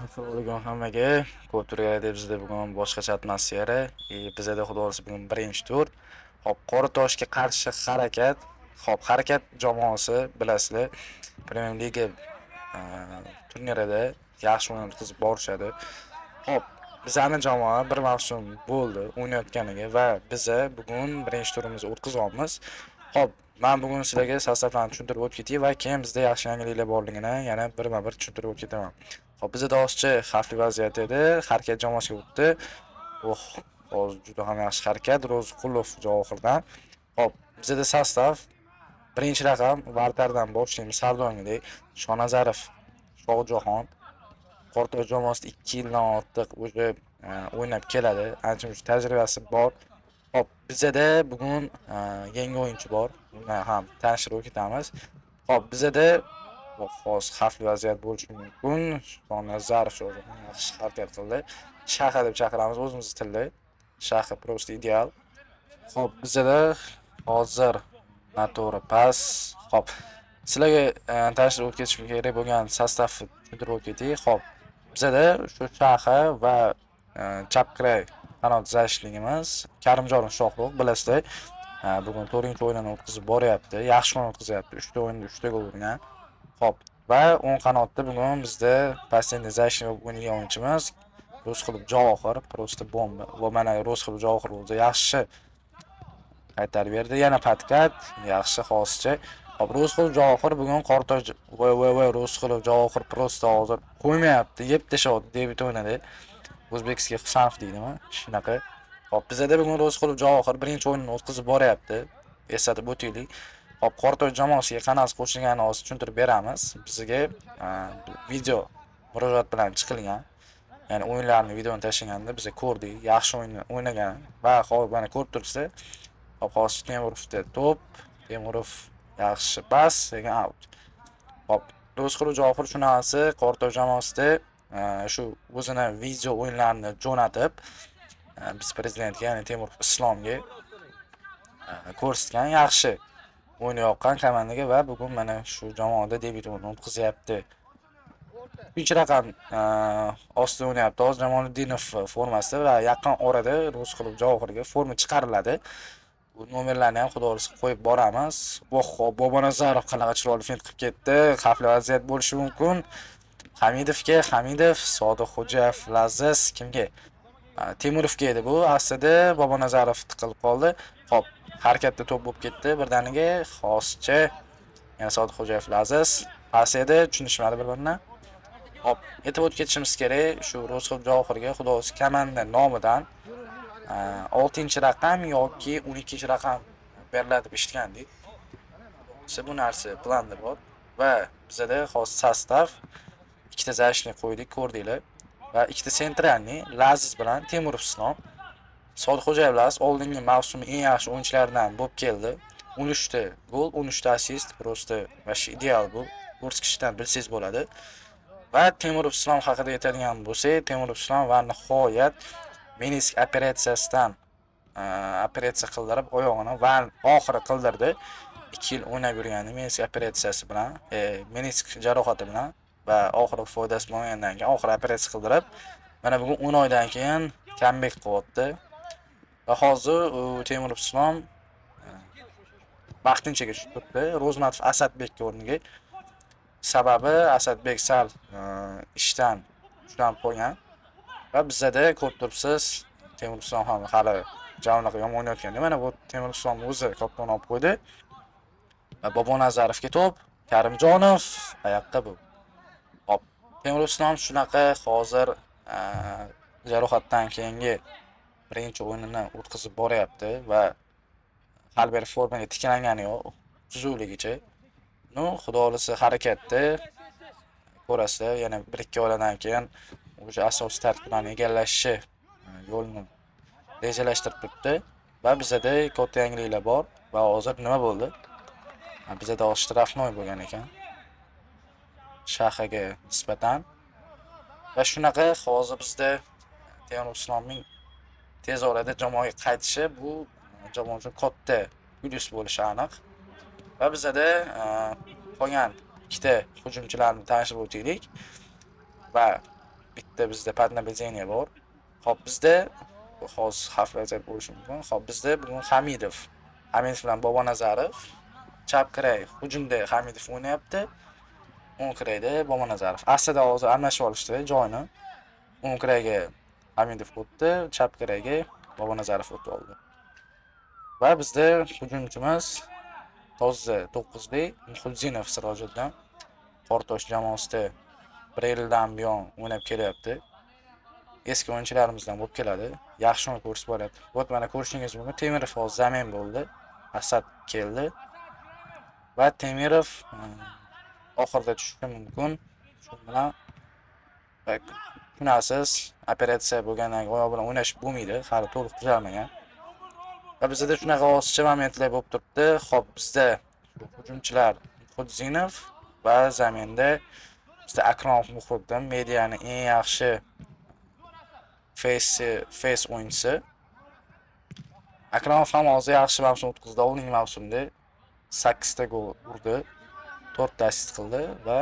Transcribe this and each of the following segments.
Assalomu alaykum hammaga. Ko'p turgan bizda bugun boshqacha atmosfera. Bizada xudo xohlasa bugun birinchi tur. Xo'p, Qoratoshga qarshi Harakat. Xo'p, Harakat jamoasi, bilasizlar, Premier Liga turnirida yaxshi o'yin o'tkazib borishadi. Xo'p, bizani jamoa bir mavsum bo'ldi o'ynayotganiga va biza bugun birinchi turimizni o'tkazyapmiz. Xo'p, men bugun sizlarga состав larni tushuntirib o'tib ketay va keyin bizda yaxshi yangiliklar borligini yana birma-bir tushuntirib o'tib ketaman. Xo'p, bizda hozircha xavfli vaziyat edi. Harakat jamoasiga o'tdi. Oh, hozir juda ham yaxshi harakat Ro'ziqulov Javohirdan. Xo'p, bizda состав: birinchi raqam вратарь dan boshlaymiz har doimgidek. Shonazarov Shohjahon Qoratosh jamoasida 2 yildan ortiq уже o'ynab keladi. Ancha muncha tajribasi bor. Xo'p, bizada bugun yangi o'yinchi bor. Undan ham tanishtirib ketamiz. Xo'p, bizada hozir xavfli vaziyat bo'lishi mumkin. Shonazarov Shohjahon yaxshi harakat qildi. Shaha deb chaqiramiz o'zimizni tilda. Shaha просто ideal. Xo'p, bizada hozir noto'g'ri pas. Xo'p, sizlarga tanishtirib o'tib ketishim kerak bo'lgan состав ni tushuntirib o'tib ketay. Xo'p, bizada shu Shaha va chap край qanot защитник imiz Karimjonov Shohruh, bilasizlar. Bugun 4-o'yinini o'tkazib boryapti. Yaxshi o'yin o'tkazyapti. 3 ta o'yinda 3 ta gol urgan. Xo'p, va o'ng qanotda bugun bizda постоянный защитник bo'lib o'ynagan o'yinchimiz Ro'zqulov Javohir, просто bomba. Va mana Ro'zqulov Javohir o'zi yaxshi qaytarib berdi. Yana подкат, yaxshi hozircha. Xo'p, Ro'zqulov Javohir bugun Qoratosh, voy voy voy, Ro'zqulov Javohir просто hozir qo'ymayapti, yeb tashyapti, debyut o'ynadi. O'zbekistonga Husanov deydimi? Shunaqa. Xo'p, bizada bugun Ro'zqulov Javohir birinchi o'yinini o'tkazib boryapti. Eslatib o'taylik. Xo'p, Qoratosh jamoasiga qanaqasi qo'shilganini hozir tushuntirib beramiz. Bizga video murojaat bilan chiqilgan. Ya'ni o'yinlarni videoni tashlaganda biz ko'rdik, yaxshi o'yin o'ynagan va hozir mana ko'rib turibsizlar. Xo'p, hozir Temurovda to'p, Temurov yaxshi pas, lekin out. Xo'p, Ro'zqulov Javohir shunaqasi Qoratosh jamoasida shu o'zini video o'yinlarini jo'natib, biz prezidentga, ya'ni Temurov Islomga ko'rsatgan, yaxshi o'yini yoqqan komandaga va bugun mana shu jamoada debyut o'yinini o'tkazyapti. Uchinchi raqam ostida o'ynayapti hozir Jamoliddinov formasida va yaqin orada Ro'zqulov Javohirga forma chiqariladi. Bu nomerlarni ham xudo xohlasa qo'yib boramiz. Vohho, Bobonazarov qanaqa chiroyli fint qilib ketdi. Xavfli vaziyat bo'lishi mumkin. Hamidovga, Hamidov, Sodiq Xo'jayev, Laziz kimga? Temurovga edi bu. Aslida Bobonazarov tiqilib qoldi. Xo'p, harakatda to'p bo'lib ketdi birdaniga. Hozircha yana Sodiq Xo'jayev, Laziz pas edi, tushunishmadi bir-birini. Xo'p, aytib o'tib ketishimiz kerak, shu Ro'zqulov Javohirga xudo xohlasa komanda nomidan 6-raqam yoki 12-raqam beriladi deb eshitgandik. Xudo bu narsa planda bor va bizada hozir состав: ikkita защитник qo'ydik, ko'rdinglar, va ikkita центральный Laziz bilan Temurov Islom. Sodiq Xo'jayev Laziz oldingi mavsumning eng yaxshi o'yinchilaridan bo'lib keldi. 13 ta gol, 13 ta assist, просто вообще ideal bu. Ko'rsatkichdan bilsangiz bo'ladi. Va Temurov Islom haqida aytadigan bo'lsak, Temurov Islom va nihoyat menisk operatsiyasidan operatsiya qildirib, oyog'ini va oxiri qildirdi. 2 yil o'ynab yurgandi menisk operatsiyasi bilan, menisk jarohati bilan va oxiri foydasi bo'lmagandan keyin oxiri operatsiya qildirib, mana bugun 10 oydan keyin comeback qilyapti. Va hozir u Temurov Islom vaqtinchaga tushib turibdi Ro'zmatov Asadbek o'rniga. Sababi Asadbek sal ishdan ushlanib qolgan va bizada ko'rib turibsiz, Temur Islom ham hali unaqa yomon o'ynayotganda, mana bu Temur Islom o'zi koptoni olib qo'ydi. Va Bobonazarovga to'p, Karimjonov qayoqda bu? Hop, Temur Islom shunaqa hozir jarohatdan keyingi birinchi o'yinini o'tkazib boryapti va hali beri formaga tiklangani yo'q tuzukligicha. Ну, xudo xohlasa, harakatda ko'rasizlar, yana 1-2 oylardan keyin o'sha asosiy tarkiblarni egallashi yo'lini rejalashtirib turibdi va bizada katta yangiliklar bor. Va hozir nima bo'ldi? Bizada hozir штрафной bo'lgan ekan Shahaga nisbatan. Va shunaqa hozir bizda Temur Islomning tez orada jamoaga qaytishi bu jamoa uchun katta plyus bo'lishi aniq. Va bizada qolgan ikkita hujumchilarni tanishib o'taylik. Va Bitta bizda под наблюдение bor. Xo'p, bizda hozir xavfli vaziyat bo'lishi mumkin. Xo'p, bizda bugun Hamidov. Hamidov bilan Bobonazarov chap kiray hujumda Hamidov o'ynayapti. O'ng kirayda Bobonazarov. Aslida hozir almashib olishdi joyini. O'ng kirayga Hamidov o'tdi, chap kirayga Bobonazarov o'tib oldi. Va bizda hujumchimiz toza 9lik Muhitdinov Sirojiddin Qortosh jamoasida bir yildan buyon o'ynab kelyapti. Eski o'yinchilarimizdan bo'lib keladi. Yaxshi o'yin ko'rsatib boryapti. Вот mana ko'rishingiz mumkin. Temirov hozir замена bo'ldi. Asad keldi. Va Temirov oxirida tushishi mumkin. Shu bilan tushunasiz, operatsiya bo'lgandan keyin oyoq bilan o'ynash bo'lmaydi, hali to'liq tuzalmagan. Va bizda shunaqa hozircha momentlar bo'lib turibdi. Xo'p, bizda hujumchilar Muhitdinov va замена da bizda Akromov Muhriddin, mediani eng yaxshi face o'yinchisi. Akromov ham hozir yaxshi mavsum o'tkazdi. Oldingi mavsumda 8 ta gol urdi, 4 ta assist qildi va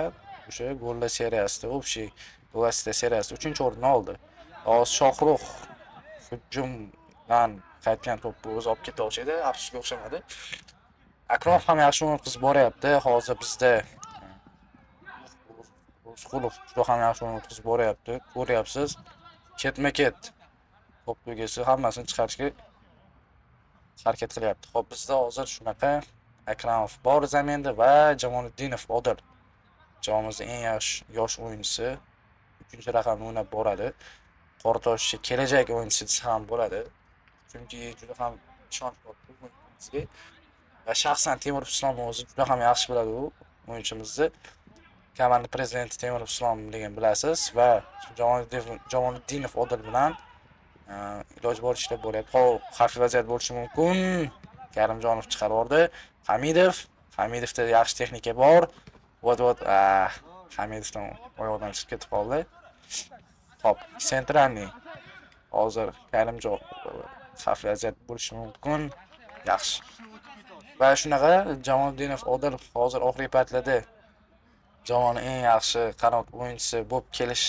o'sha gollar seriyasida, общий gol assist seriyasida 3-o'rinni oldi. Hozir Shohrux hujumdan qaytgan to'pni o'zi olib keta olsa, afsusga o'xshamadi. Akromov ham yaxshi o'yin o'tkazib boryapti. Hozir bizda Ro'zqulov juda ham yaxshi o'yin o'tkazib boryapti. Ko'ryapsiz. Ketma-ket to'p egasi hammasini chiqarishga harakat qilyapti. Xo'p, bizda hozir shunaqa Akramov bor замена da va Jamoliddinov Odil. Jamoamizning eng yaxshi yosh o'yinchisi 3-raqamni o'ynab boradi. Qoratoshchi kelajak o'yinchisi desa ham bo'ladi. Chunki juda ham ishonch bor bu o'yinchimizga. Va shaxsan Temur Islomov o'zi juda ham yaxshi biladi u o'yinchimizni. Komanda prezidenti Temur Islomligini bilasiz va Jamoliddinov Odil bilan iloji boricha ishlab bo'lyapti. Hop, xavfli vaziyat bo'lishi mumkin. Karimjonov chiqarib yubordi. Hamidov, Hamidovda yaxshi texnika bor. Вот вот, Hamidovdan oyoqdan chiqib ketib qoldi. Xo'p, центральный. Hozir Karimjon xavfli vaziyat bo'lishi mumkin. Yaxshi. Va shunaqa Jamoliddinov Odil hozir oxirgi paytlarda jamoaning eng yaxshi qanot o'yinchisi bo'lib kelish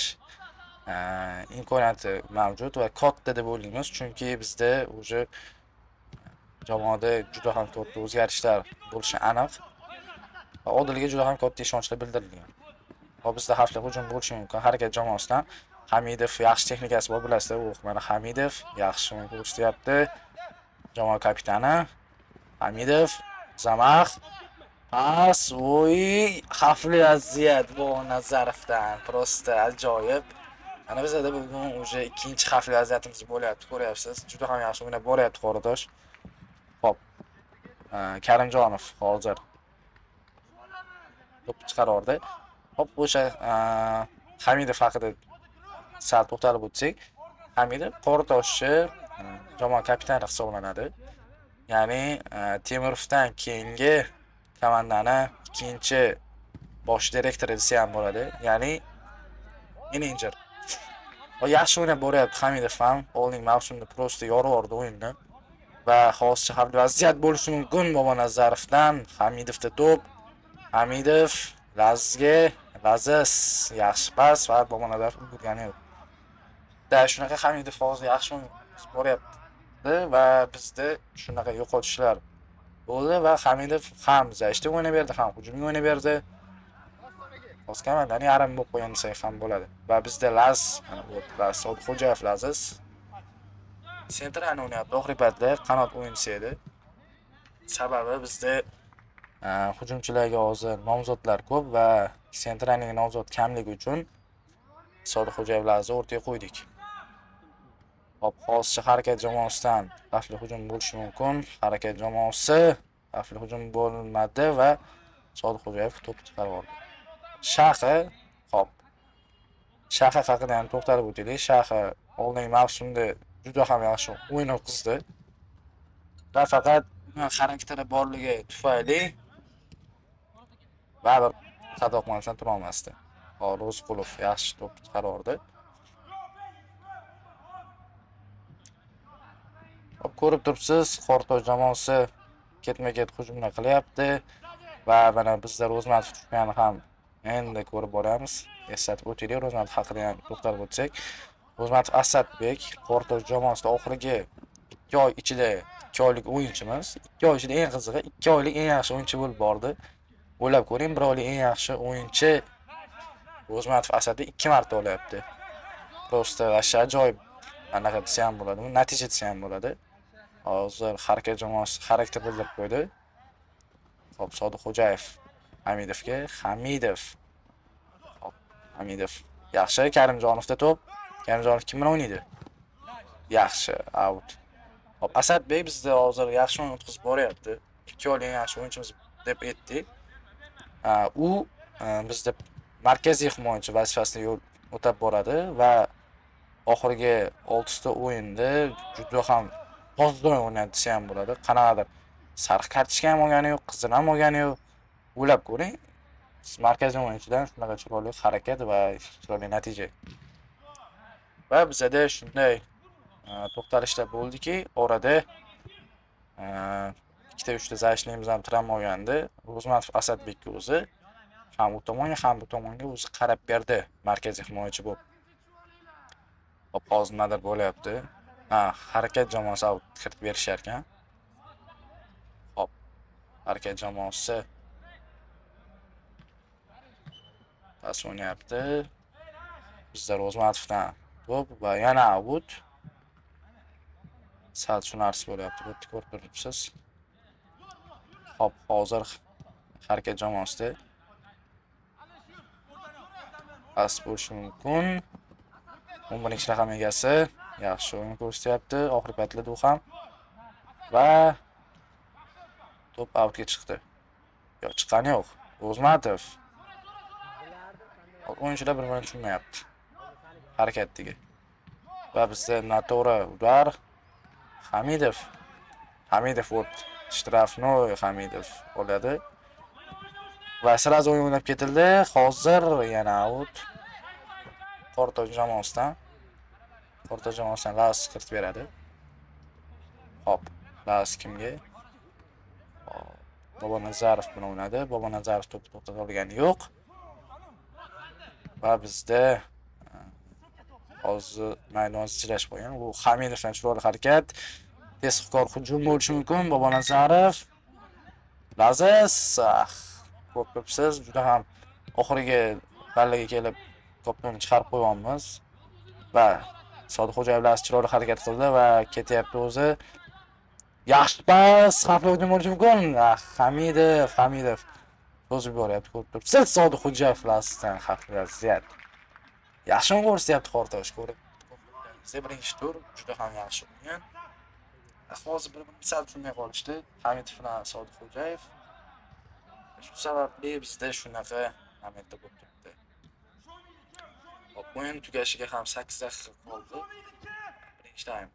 imkoniyati mavjud va katta deb o'ylaymiz, chunki bizda уже jamoada juda ham katta o'zgarishlar bo'lishi aniq. Va Odilga juda ham katta ishonchlar bildirilgan. Va bizda xavfli hujum bo'lishi mumkin harakat jamoasidan. Hamidov yaxshi texnikasi bor, bilasizlar, u mana Hamidov yaxshi o'yin ko'rsatyapti. Jamoa kapitani Hamidov, замах, pas, voy, xavfli vaziyat bu Nazarovdan, просто ajoyib. Mana bizda bugun уже ikkinchi xavfli vaziyatimiz bo'lyapti, ko'ryapsiz. Juda ham yaxshi o'ynab boryapti Qoratosh. Xo'p. Karimjonov hozir to'pni chiqarib. Xo'p, o'sha Hamidov haqida sal to'xtalib o'tsak, Hamidov Qoratoshchi jamoa kapitani hisoblanadi. Ya'ni Temirovdan keyingi komandani ikkinchi bosh direktori desa ham bo'ladi. Ya'ni menejer. Va yaxshi o'ynab boryapti Hamidov ham. Oldingi mavsumda просто yorib yubordi o'yinni. Va hozircha xavfli vaziyat bo'lishi mumkin Bobonazarovdan. Hamidovda to'p. Hamidov Lazizga, Laziz yaxshi pas va Bobonazarov ulgurgani yo'q. Da shunaqa Hamidov hozir yaxshi o'yin boryapti va bizda shunaqa yo'qotishlar bo'ldi va Hamidov ham защита o'ynab berdi, ham hujumga o'ynab berdi. Hozir komandani yarim bo'lib qo'ygan desak ham bo'ladi. Va bizda Laz, mana bu Laz Sodiqxo'jayev Laziz центральный o'ynayapti. Oxirgi paytda qanot o'yinchisi edi. Sababi bizda hujumchilarga hozir nomzodlar ko'p va центральный ga nomzod kamligi uchun Sodiqxo'jayev Lazni o'rtaga qo'ydik. Hop, hozircha harakat jamoasidan xavfli hujum bo'lishi mumkin. Harakat jamoasi xavfli hujum bo'lmadi va Sodiqxo'jayev to'pni chiqarib yubordi. Shahi, hop. Shahi haqida ham to'xtalib o'taylik. Shahi oldingi mavsumda juda ham yaxshi o'yin o'tkazdi. Va faqat xarakteri borligi tufayli baribir xato qilmasdan tura olmasdi. Hop, Ro'zqulov yaxshi to'p chiqarib yubordi. Hop, ko'rib turibsiz, Qoratosh jamoasi ketma-ket hujumlar qilyapti va mana bizda Ro'zmatov tushgani ham endi ko'rib boramiz. Eslatib o'taylik, Ro'zmatov haqida ham to'xtalib o'tsak. Ro'zmatov Asadbek Qoratosh jamoasida oxirgi 2 oy ichida 2 oylik o'yinchimiz. 2 oy ichida eng qizig'i 2 oylik eng yaxshi o'yinchi bo'lib bordi. O'ylab ko'ring, bir oylik eng yaxshi o'yinchi Ro'zmatov Asadbek 2 marta olyapti. Просто вообще ajoyib anaqa desa ham bo'ladi, natija desa ham bo'ladi. Hozir Harakat jamoasi xarakter bildirib qo'ydi. Xo'p, Sodiqxo'jayev Hamidovga, Hamidov. Xo'p, Hamidov. Yaxshi, Karimjonovda to'p. Karimjonov kim bilan o'ynaydi? Yaxshi, out. Xo'p, Asadbek bizda hozir yaxshi o'yin o'tkazib boryapti. 2 oylik eng yaxshi o'yinchimiz deb aytdik. U bizda markaziy himoyachi vazifasini yo'l o'tab boradi va oxirgi 6 ta o'yinda juda ham toza o'ynadi desa ham bo'ladi. Qanaqadir sariq kartochka ham olgani yo'q, qizil ham olgani yo'q. O'ylab ko'ring, markaziy o'yinchidan shunaqa chiroyli harakat va chiroyli natija. Va bizada shunday to'xtalishlar bo'ldiki, orada ikkita uchta защитник imiz ham travma olgandi. Ro'zmatov Asadbekka o'zi ham u tomonga, ham bu tomonga o'zi qarab berdi markaziy himoyachi bo'lib. Hop, hozir nimadir bo'lyapti. Ha, Harakat jamoasi out kiritib berishar ekan. Hop, Harakat jamoasi pas o'ynayapti. Bizda Ro'zmatovdan to'p va yana out. Sal tushunarsiz bo'lyapti. Bu yerda ko'rib turibsiz. Hop, hozir Harakat jamoasida pas bo'lishi mumkin. 11 raqam egasi yaxshi o'yin ko'rsatyapti. Oxirgi paytlarda u ham va to'p outga chiqdi. Yo'q, chiqqani yo'q. Ro'zmatov. O'yinchilar bir-birini tushunmayapti. Harakatdagi. Va bizda noto'g'ri удар. Hamidov. Hamidov вот штрафной Hamidov oladi. Va сразу o'yin o'ynab ketildi. Hozir yana out. Qoratosh jamoasidan. Qoratosh jamoasidan Las kiritib beradi. Hop, Las kimga? Hop, Bobonazarov bilan o'ynadi. Bobonazarov to'pni to'xtata olgani yo'q. Va bizda hozir maydon zichlashib qo'ygan. Bu Hamidovdan chiroyli harakat. Tezkor hujum bo'lishi mumkin. Bobonazarov. Lazis. Ah, ko'rib turibsiz, juda ham oxirgi pallaga kelib to'pni chiqarib qo'yyapmiz. Va Sodiqxo'jayev Las chiroyli harakat qildi va ketyapti o'zi. Yaxshi pas, xavfli hujum bo'lishi mumkin. Ah, Hamidov, Hamidov cho'zib yuboryapti, ko'rib turibsiz. Sodiqxo'jayev Lasdan xavfli vaziyat. Yaxshi o'yin ko'rsatyapti Qortosh, ko'rib. Birinchi tur juda ham yaxshi o'yin. Hozir bir-birini sal tushunmay qolishdi. Hamidov bilan Sodiqxo'jayev. Shu sababli bizda shunaqa momentda bo'lib turibdi. Hop, o'yin tugashiga ham 8 daqiqa qoldi. Birinchi taym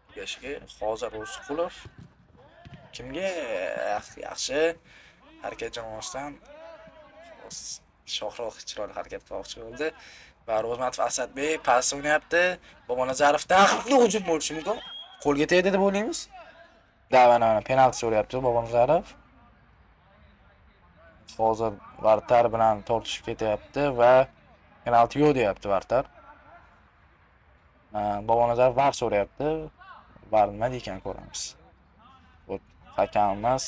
tugashiga. Hozir Ro'ziqulov kimga? Yaxshi. Harakat jamoasidan Shohruh chiroyli harakat qilmoqchi bo'ldi. Va Ro'zmatov Asadbek pas o'ynayapti. Bobonazarovdan xavfli hujum bo'lishi mumkin. Qo'lga tegdi deb o'ylaymiz. Да, mana penalti so'rayapti Bobonazarov. Hozir вратарь bilan tortishib ketyapti va penalti yo'q deyapti вратарь. Bobonazarov VAR so'rayapti. VAR nima deykan ko'ramiz. Bu hakamimiz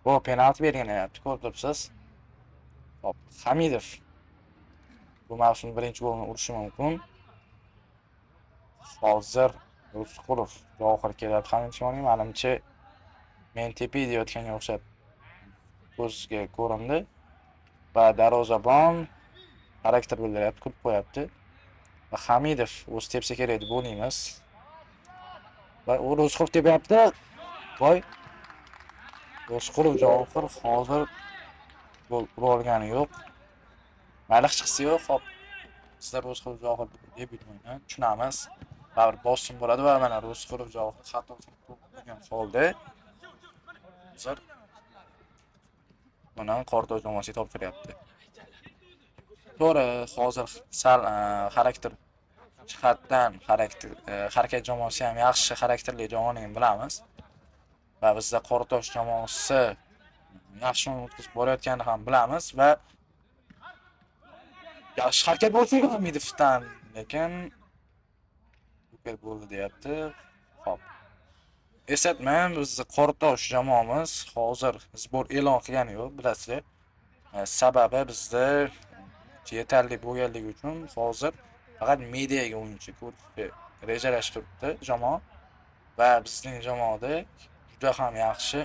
bu penalti bergan deyapti, ko'rib turibsiz. Hop, Hamidov bu mavsum birinchi golini urishi mumkin. Hozir Ro'ziqulov Johir kelyapti Hamidovning, manimcha men tepiy deyotganga o'xshab ko'zga ko'rindi. Va darvozabon xarakter bildiryapti, kulib qo'yapti. Va Hamidov o'zi tepsa kerak deb o'ylaymiz. Va u Ro'ziqulov tepyapti. Voy. Ro'ziqulov Johir hozir gol ura olgani yo'q. Mayli, hech yo'q. Hop. Sizlar Ro'ziqulov Johir debyut o'yini tushunamiz. Baribir bosim bo'ladi va mana Ro'ziqulov Johir xato qilgan holda hozir buni Qoratosh jamoasiga topshiryapti. To'g'ri, hozir sal xarakter jihatdan xarakter harakat jamoasi ham yaxshi xarakterli jamoaligini bilamiz. Va bizda Qoratosh jamoasi yaxshi o'yin o'tkazib borayotganini ham bilamiz va Yaxshi harakat bo'lsin Hamidovdan, lekin gol bo'ldi deyapti. Xo'p. Eslatma, bizni Qoratosh jamoamiz hozir сбор e'lon qilgani yo'q, bilasizlar. Sababi bizda yetarli bo'lganligi uchun hozir faqat mediaga o'yinchi ko'rishni rejalashtiribdi jamoa va bizning jamoada juda ham yaxshi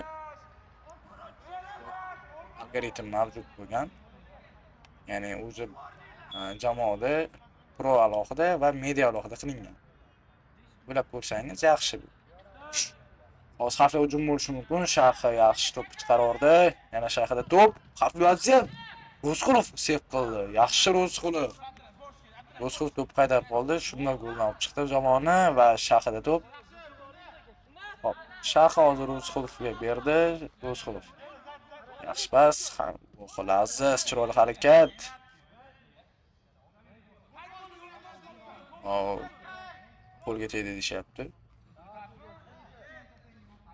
algoritm mavjud bo'lgan. Ya'ni o'zi jamoada pro alohida va media alohida qilingan. O'ylab ko'rsangiz yaxshi. Hozir xavfli hujum bo'lishi mumkin. Shahi yaxshi to'p chiqarordi. Yana Shahida to'p. Xavfli vaziyat. Ro'zqulov save qildi. Yaxshi Ro'zqulov. Ro'zqulov to'p qaytarib qoldi. Shunda goldan olib chiqdi jamoani va Shahida to'p. Hop, Shahi hozir Ro'zqulovga berdi. Ro'zqulov. Yaxshi pas. Laziz, chiroyli harakat. Qo'lga tegdi deyishyapti.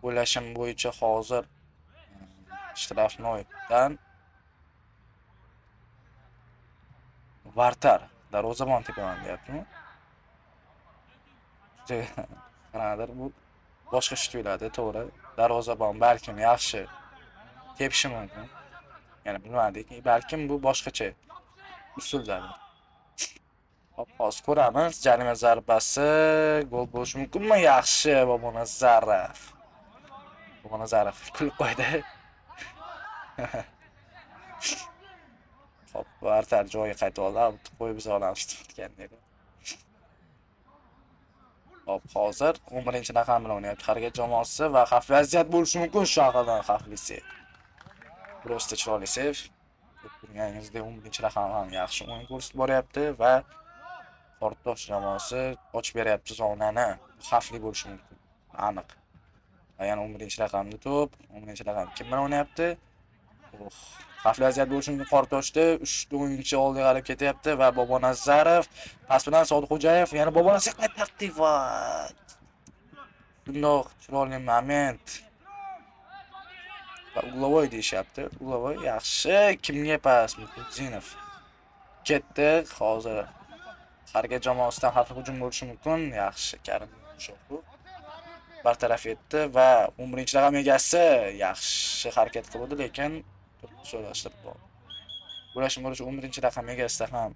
O'ylashim bo'yicha hozir shtrafnoydan vartar darvozabon tepaman deyaptimi? Qanaqadir bu boshqa tuyuladi, to'g'ri. Darvozabon balkim yaxshi tepishi mumkin. Ya'ni bilmadik, balkim bu boshqacha usuldadir. Hop, hozir ko'ramiz. Jarima zarbasi gol bo'lishi mumkinmi? Yaxshi, Bobonazarov. Bobonazarov kulib qo'ydi. Hop, vartar joyiga qaytib oldi. Qo'yib biz olamiz deb. Hop, hozir 11-raqam bilan o'ynayapti harakat jamoasi va xavfli vaziyat bo'lishi mumkin. Shohidan xavflisi. Prosta chiroyli save. Ko'rib turganingizdek 11-raqam ham yaxshi o'yin ko'rsatib boryapti va Qoratosh jamoasi ochib beryapti zonani. Xavfli bo'lishi mumkin. Aniq. Va yana 11-raqamda to'p. 11-raqam kim bilan o'ynayapti? Oh, xavfli vaziyat bo'lishi mumkin Qoratoshda. 3 ta o'yinchi oldiga qarab ketyapti va Bobonazarov pas bilan Sodiqxo'jayev yana Bobonazarov qaytardi va shundoq chiroyli moment. Va угловой deyishyapti. Угловой yaxshi. Kimga pas? Muhitdinov. Ketdi. Hozir harakat jamoasidan xavfli hujum bo'lishi mumkin. Yaxshi, Karim Shohruh bartaraf etdi va 11-raqam egasi yaxshi harakat qildi, lekin to'pni so'rashtirib qoldi. O'ylashim bo'yicha 11-raqam egasida ham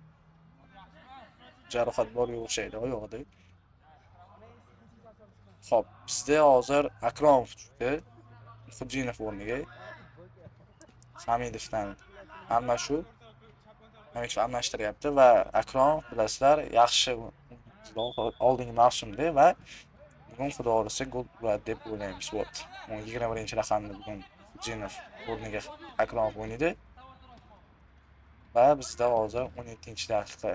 jarohat borga o'xshaydi oyog'ida. Xo'p, bizda hozir Akromov tushdi. Xudjinov o'rniga. Hamidovdan almashuv. Hamidov almashtiryapti va Akromov bilasizlar yaxshi oldingi mavsumda va bugun xudo xohlasa gol uradi deb o'ylaymiz. Bo'ldi. 21-raqamni bugun Xudjinov o'rniga Akromov o'ynaydi. Va bizda hozir 17-daqiqa.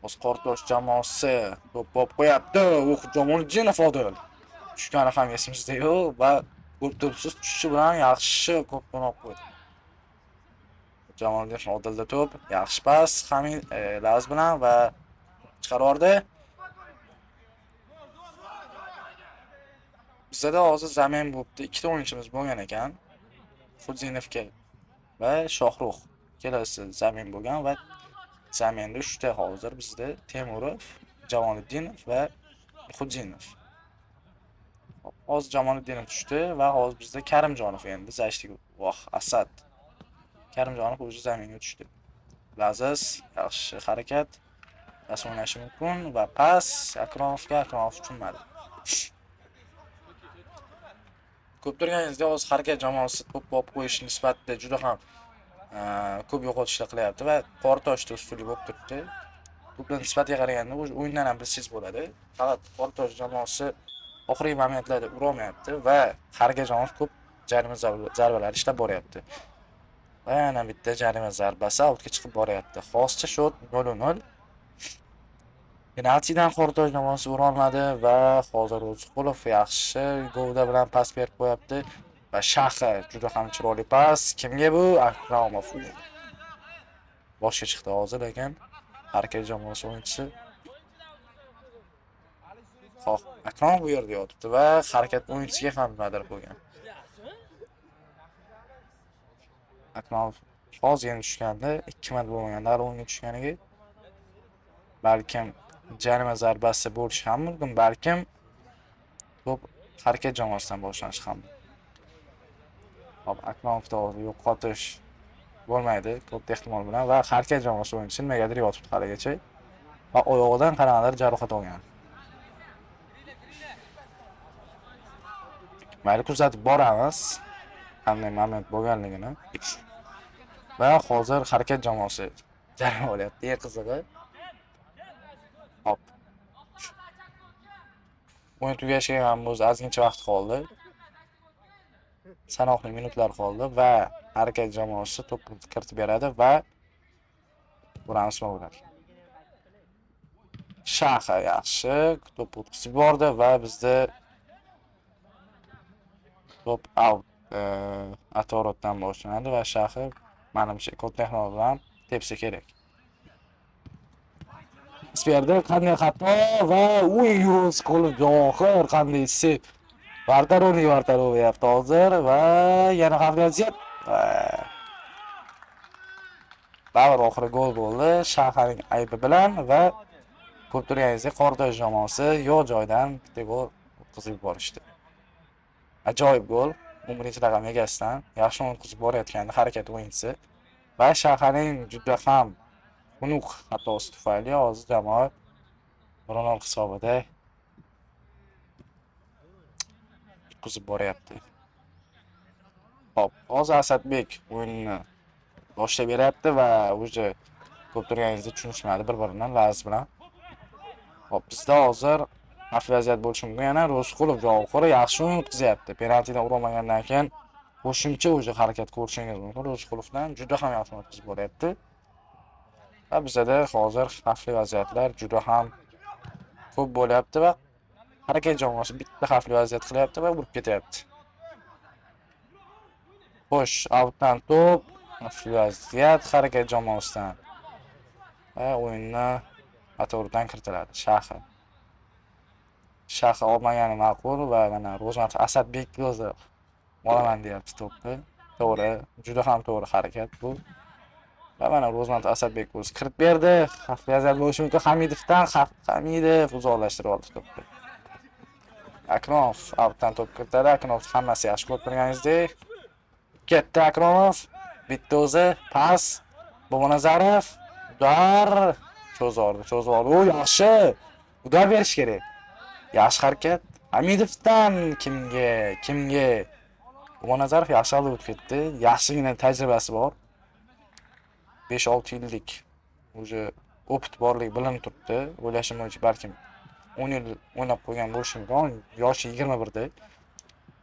O'z Qoratosh jamoasi to'p olib qo'yapti. O'q Jamoliddinov Odil. Tushgani ham esimizda yo'q va ko'rib turibsiz, tushishi bilan yaxshi ko'pdan olib qo'ydi. Jamoliddinov Odilda to'p, yaxshi pas Hamid Laz bilan va chiqarib yubordi. Bizda hozir zamin bo'libdi. Ikkita o'yinchimiz bo'lgan ekan. Xudzinovga va Shohruh kelasi zamin bo'lgan va zaminda 3 ta hozir bizda Temurov, Jamoliddinov va Xudzinov. Hozir Jamoliddinov tushdi va hozir bizda Karimjonov endi zashlik. Voh, Asad. Karimjonov o'zi zaminga tushdi. Laziz yaxshi harakat. Pas o'ynashi mumkin va pas Akromovga, Akromov tushunmadi. Ko'p turganingizdek hozir harakat jamoasi to'p olib qo'yish nisbatida juda ham ko'p yo'qotishlar qilyapti va Qoratoshda ustunlik bo'lib turibdi. To'plar nisbatiga qaraganda o'zi o'yindan ham bilsangiz bo'ladi. Faqat Qoratosh jamoasi oxirgi momentlarda urolmayapti va harakat jamoasi ko'p jarima zarbalari ishlab boryapti. Va yana bitta jarima zarbasi outga chiqib boryapti. Hozircha shot 0-0. Penaltidan Qoratosh jamoasi urolmadi va hozir Ro'ziqulov yaxshi govda bilan pas berib qo'yapti va Shahi juda ham chiroyli pas. Kimga bu? Akromov. Boshga chiqdi hozir, lekin harakat jamoasi o'yinchisi Xo'p, Akromov bu yerda yotibdi va harakat o'yinchisiga ham nimadir bo'lgan. Akromov Hozirgina tushgandi, 2 marta bo'lmagan hali o'yinga tushganiga. Balkim jarima zarbasi bo'lishi ham mumkin, balkim to'p harakat jamoasidan boshlanishi ham mumkin. Hop, Akromovda hozir yo'qotish bo'lmaydi katta ehtimol bilan va harakat jamoasi o'yinchisi nimagadir yotibdi haligacha va oyog'idan qanaqadir jarohat olgan. Mayli, kuzatib boramiz qanday moment bo'lganligini. Va hozir harakat jamoasi jarima olyapti, eng qizig'i. Hop. O'yin tugashiga ham o'zi ozgincha vaqt qoldi. Sanoqli minutlar qoldi va harakat jamoasi to'pni kiritib beradi va ko'ramiz nima bo'ladi. Shaha yaxshi to'p o'tkazib yubordi va bizda to'p out atorotdan boshlanadi va Shaha manimcha katta ehtimol bilan tepsa kerak. Bu yerda qanday xato va uy qo'li Javohir qanday sep. Vartaroni vartarovyapti hozir va yana xavfli vaziyat. Baribir oxiri gol bo'ldi Shahaning aybi bilan va ko'rib turganingizdek Qoratosh jamoasi yo'q joydan bitta gol o'tkazib yuborishdi. Ajoyib gol. 11-raqam egasidan yaxshi o'yin o'tkazib borayotgandi harakat o'yinchisi va Shahaning juda ham xunuk xatosi tufayli hozir jamoa 1-0 hisobida yutqizib boryapti. Hop, hozir Asadbek o'yinni boshlab beryapti va уже ko'rib turganingizdek tushunishmadi bir-biridan Laz bilan. Hop, bizda hozir xavfli vaziyat bo'lishi mumkin. Yana Ro'zqulov Javohir yaxshi o'yin o'tkazyapti. Penaltidan urolmagandan keyin qo'shimcha уже harakat ko'rishingiz mumkin. Ro'zqulovdan juda ham yaxshi o'yin o'tkazib boryapti. Va bizada hozir xavfli vaziyatlar juda ham ko'p bo'lyapti va harakat jamoasi bitta xavfli vaziyat qilyapti va urib ketyapti. Xo'sh, outdan to'p, xavfli vaziyat harakat jamoasidan. Va o'yinni atordan kiritiladi. Shahi. Shahi olmagani ma'qul va mana Ro'zmatov Asadbek o'zi olaman deyapti to'pni. To'g'ri, juda ham to'g'ri harakat bu. Va mana Ro'zmatov Asadbek o'zi kiritib berdi. Xavfli vaziyat bo'lishi mumkin Hamidovdan. Hamidov uzoqlashtirib oldi to'pni. Akromov outdan to'p kiritadi. Akromov hammasi yaxshi ko'rib turganingizdek. Ketdi Akromov. Bitta o'zi pas. Bobonazarov. Udar cho'zordi, cho'zordi. U yaxshi. Udar berish kerak. Yaxshi harakat. Hamidovdan kimga? Kimga? Bobonazarov yaxshi olib o'tib ketdi. Yaxshigina tajribasi bor. 5-6 yillik уже опыт borligi bilinib turibdi. O'ylashim bo'yicha balkim 10 yil o'ynab qo'ygan bo'lishi mumkin. Yoshi 21 da.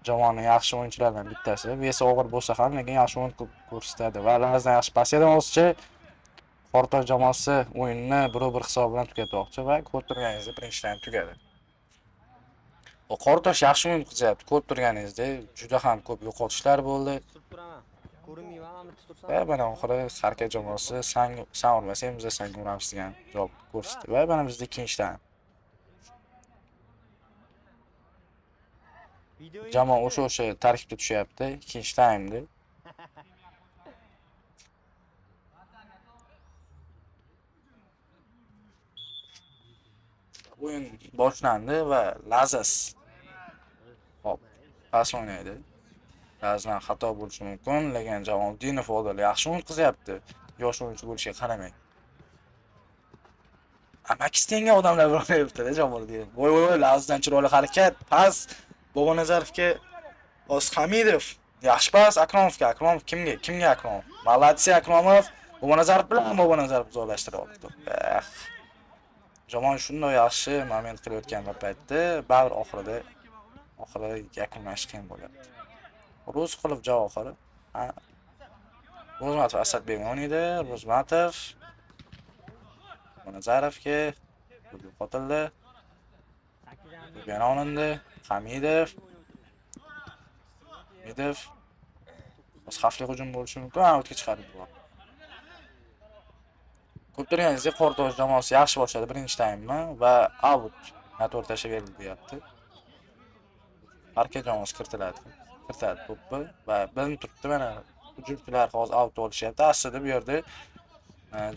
Jamoaning yaxshi o'yinchilaridan bittasi. Vesi og'ir bo'lsa ham, lekin yaxshi o'yin ko'rsatadi va Lazdan yaxshi pas edi hozircha. Qoratosh jamoasi o'yinni 1-1 hisobi bilan tugatmoqchi va ko'rib turganingizdek birinchi taym tugadi. Qoratosh yaxshi o'yin qizyapti. Ko'rib turganingizdek juda ham ko'p yo'qotishlar bo'ldi. Va mana oxiri harakat jamoasi san urmasang biz sanga uramiz degan javob ko'rsatdi. Va mana bizda ikkinchi taym. Jamoa o'sha tarkibda tushyapti. Ikkinchi taymda. O'yin boshlandi va Lazas hop, pas o'ynaydi. Lazdan xato bo'lishi mumkin, lekin Jamoliddinov Odil yaxshi o'yin qizyapti. Yosh o'yinchi bo'lishiga qaramay. Amaki tenga odamlar o'ynayapti-da Jamoliddinov. Voy voy voy, Lazdan chiroyli harakat, pas Bobonazarovga Oz Hamidov. Yaxshi pas Akromovga. Akromov kimga? Kimga Akromov? Молодцы Akromov. Bobonazarov bilan Bobonazarov uzoqlashtirib oldi. Jamoa shunday yaxshi moment qilayotgan bir paytda baribir oxirida yakunlash qiyin bo'lyapti. Ro'zqulov Javohir. Ro'zmatov Asadbek o'ynaydi. Ro'zmatov Bobonazarovga yo'qotildi. Yana olindi. Hamidov. Hamidov. Hozir xavfli hujum bo'lishi mumkin. Outga chiqarib yubordi. Ko'rib turganingizdek Qoratosh jamoasi yaxshi boshladi birinchi taymni va out noto'g'ri tashlab berildi deyapti. Harakat jamoasi kiritiladi. Kiritadi to'pni va bilinib turibdi mana Hujumchilar hozir out olishyapti. Aslida bu yerda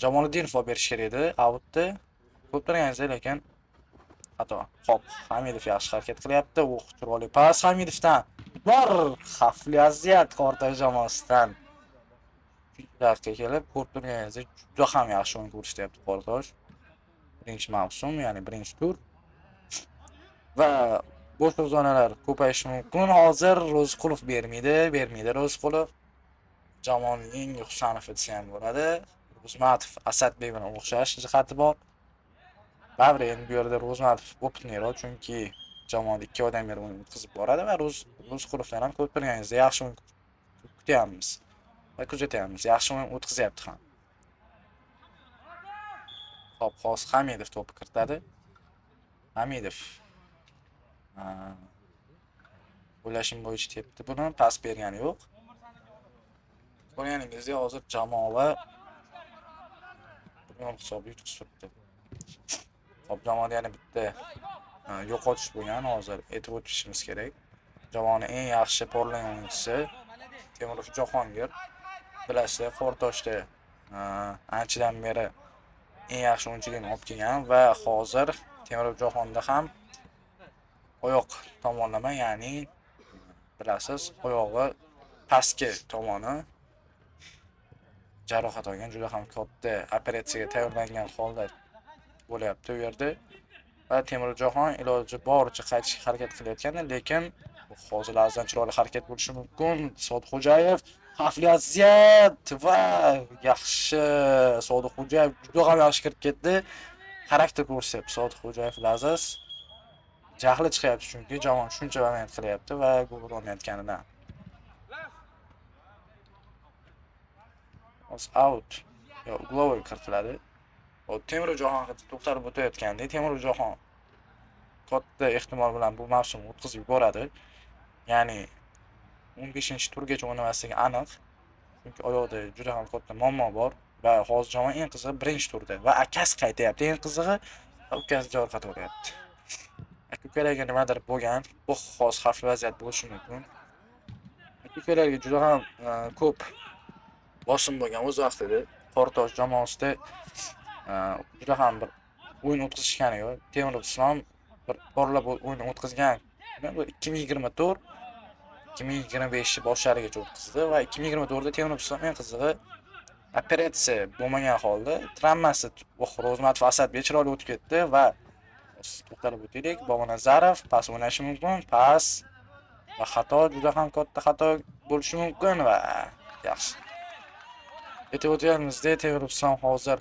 Jamoliddinov olib berish kerak edi outni. Ko'rib turganingizdek, lekin xato. Xo'p, Hamidov yaxshi harakat qilyapti. U chiroyli pas Hamidovdan. Bor xavfli vaziyat Qoratosh jamoasidan. Daqiqa kelib ko'rib turganingizdek, juda ham yaxshi o'yin ko'rsatyapti Qoratosh. Birinchi mavsum, ya'ni birinchi tur. Va bo'shliq zonalar ko'payishi mumkin. Hozir Ro'ziqulov bermaydi, Ro'ziqulov. Jamoaning yangi Husanov desa ham bo'ladi. Ro'zmatov Asadbek bilan o'xshash jihati bor. Baribir endi bu yerda Ro'zmatov опытныйroq, chunki jamoada 2 oydan beri o'yin o'tkazib boradi va Ro'ziqulovdan ham ko'rib turganingizdek yaxshi o'yin kutyapmiz va kuzatyapmiz. Yaxshi o'yin o'tkazyapti ham. Xo'p, hozir Hamidov to'pni kiritadi. Hamidov o'ylashim bo'yicha tepdi buni, pas bergani yo'q. Ko'rganingizdek hozir jamoa 1-0 hisobida yutqizib turibdi. Xo'p, jamoada yana bitta yo'qotish bo'lgan, hozir aytib o'tishimiz kerak. Jamoaning eng yaxshi porlagan o'yinchisi Temurov Jahongir. Bilasizlar, Qoratoshda anchadan beri eng yaxshi o'yinchilikni olib kelgan va hozir Temurov Jahonda ham oyoq tomonlama, ya'ni bilasiz, oyog'i pastki tomoni jarohat olgan, juda ham katta operatsiyaga tayyorlangan holda bo'lyapti u yerda. Va Temur Jahon iloji boricha qaytishga harakat qilayotgandi, lekin hozir lahzadan chiroyli harakat bo'lishi mumkin. Sodiqxo'jayev xavfli vaziyat va yaxshi Sodiqxo'jayev juda ham yaxshi kirib ketdi. Xarakter ko'rsatyapti Sodiqxo'jayev Lazaz. Jahli chiqyapti chunki jamoa shuncha moment qilyapti va gol urolmayotganidan. Hozir out yo угловой kiritiladi. Temur Jahon haqida to'xtalib o'tayotganda, Temur Jahon katta ehtimol bilan bu mavsumni o'tkazib yuboradi. Ya'ni 15-turgacha o'ynamasligi aniq. Chunki oyoqda juda ham katta muammo bor va hozir jamoa eng qizig'i birinchi turda va akasi qaytayapti. Eng qizig'i va ukasi jarohat olyapti. Aka-ukalarga nimadir bo'lgan, bu hozir xavfli vaziyat bo'lishi mumkin. Aka-ukalarga juda ham ko'p bosim bo'lgan o'z vaqtida. Qoratosh jamoasida juda ham bir o'yin o'tkazishgani yo'q. Temur Islom bir porlab o'yin o'tkazgan. Bu 2024 2025 boshlarigacha o'tkazdi va 2024 da Temur Islom eng qizig'i operatsiya bo'lmagan holda travmasi Ro'zmatov Asadbek chiroyli o'tib ketdi va to'xtalib o'taylik. Bobonazarov pas o'ynashi mumkin, pas va xato, juda ham katta xato bo'lishi mumkin va yaxshi. Aytib o'tganimizdek, Temur Islom hozir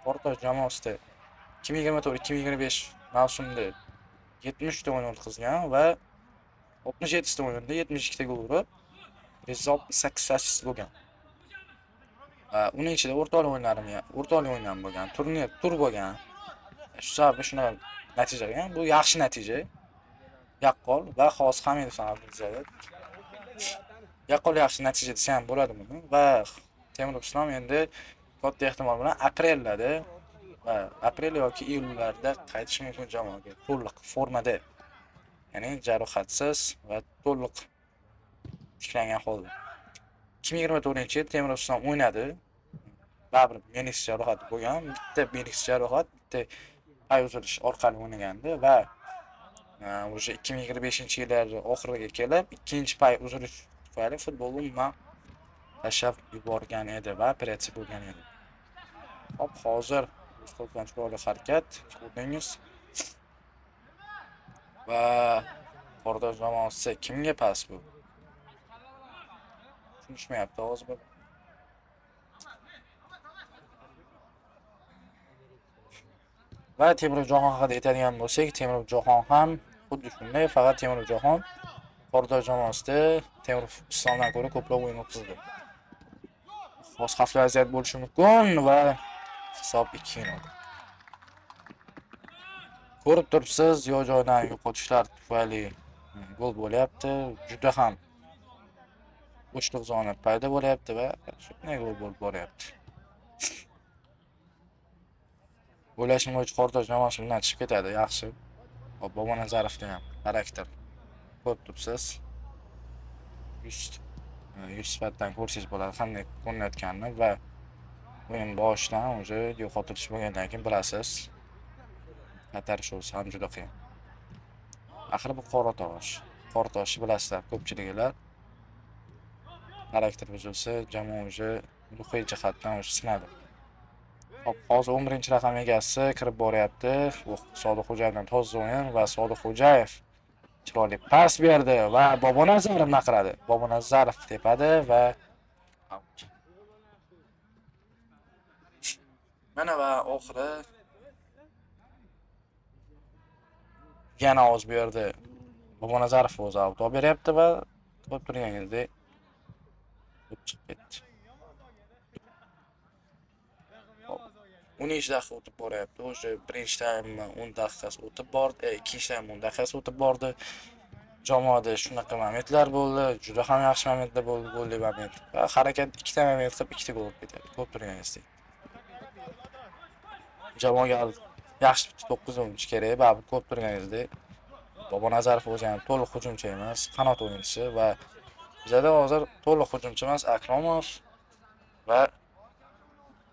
Qoratosh jamoasida 2024-2025 mavsumda 70 ta o'yin o'tkazgan va 67 ta o'yinda 72 ta gol urib, 168 assist bo'lgan. Uning ichida o'rtoqlik o'yinlari ham bo'lgan, turnir tur bo'lgan. Shu sababli shunaqa natija qilgan. Bu yaxshi natija. Yaqqol va hozir Hamidov ham yaqqol yaxshi natija desa ham bo'ladi buni va Temur Islom endi katta ehtimol bilan aprelda va aprel yoki iyullarda qaytishi mumkin jamoaga to'liq formada, ya'ni jarohatsiz va to'liq tiklangan holda. 2024-yil Temur Islom o'ynadi. Baribir menisk jarohati bo'lgan, bitta menisk jarohat, bitta pay uzilish orqali o'ynagandi va o'sha 2025-yillar oxiriga kelib ikkinchi pay uzilish tufayli futbolni umuman tashlab yuborgan edi va operatsiya bo'lgan edi. Hop, hozir qo'ldan chiroyli harakat ko'rdingiz. Va Qoratosh jamoasi kimga pas bu? Tushunishmayapti hozir bu. Va Temur Jahon haqida aytadigan bo'lsak, Temur Jahon ham xuddi shunday, faqat Temur Jahon Qoratosh jamoasida Temur Islomdan ko'ra ko'proq o'yin o'tkazdi. Hozir xavfli vaziyat bo'lishi mumkin va hisob 2-0. Ko'rib turibsiz, yo joydan yo'qotishlar tufayli gol bo'lyapti. Juda ham bo'shliq zona paydo bo'lyapti va shunday gol bo'lib boryapti. O'ylashim bo'yicha Qoratosh jamoasi bundan chiqib ketadi, yaxshi. Hop, Bobonazarovda ham xarakter ko'rib turibsiz. Yuz sifatdan ko'rsangiz bo'ladi qanday ko'rinayotganini va o'yin boshidan уже yo'qotilish bo'lgandan keyin bilasiz, qaytarish o'zi ham juda qiyin. Axir bu Qoratosh. Qoratoshni bilasizlar ko'pchiliginglar. Xarakter buzilsa, jamoa уже ruhiy jihatdan уже sinadi. Hop, hozir 11-raqam egasi kirib boryapti. Bu Sodiq Xo'jayevdan toza o'yin va Sodiq Xo'jayev chiroyli pas berdi va Bobonazarov nima qiladi? Bobonazarov tepadi va out. Mana va oxiri yana ovoz berdi. Bobonazarov o'zi out olib beryapti va ko'rib turganingizdek to'p chiqib ketdi. Hop, 13 daqiqa o'tib boryapti. O'sha birinchi taym 10 daqiqasi o'tib bordi, ikkinchi taym 10 daqiqasi o'tib bordi. Jamoada shunaqa momentlar bo'ldi, juda ham yaxshi momentlar bo'ldi, golli moment. Va harakat ikkita moment qilib ikkita gol urib ketyapti. Ko'rib turganingizdek. Jamoaga yaxshi bitta 9 o'yinchi kerak, baribir ko'rib turganingizdek. Bobonazarov o'zi ham to'liq hujumchi emas, qanot o'yinchisi va bizada hozir to'liq hujumchi emas Akromov va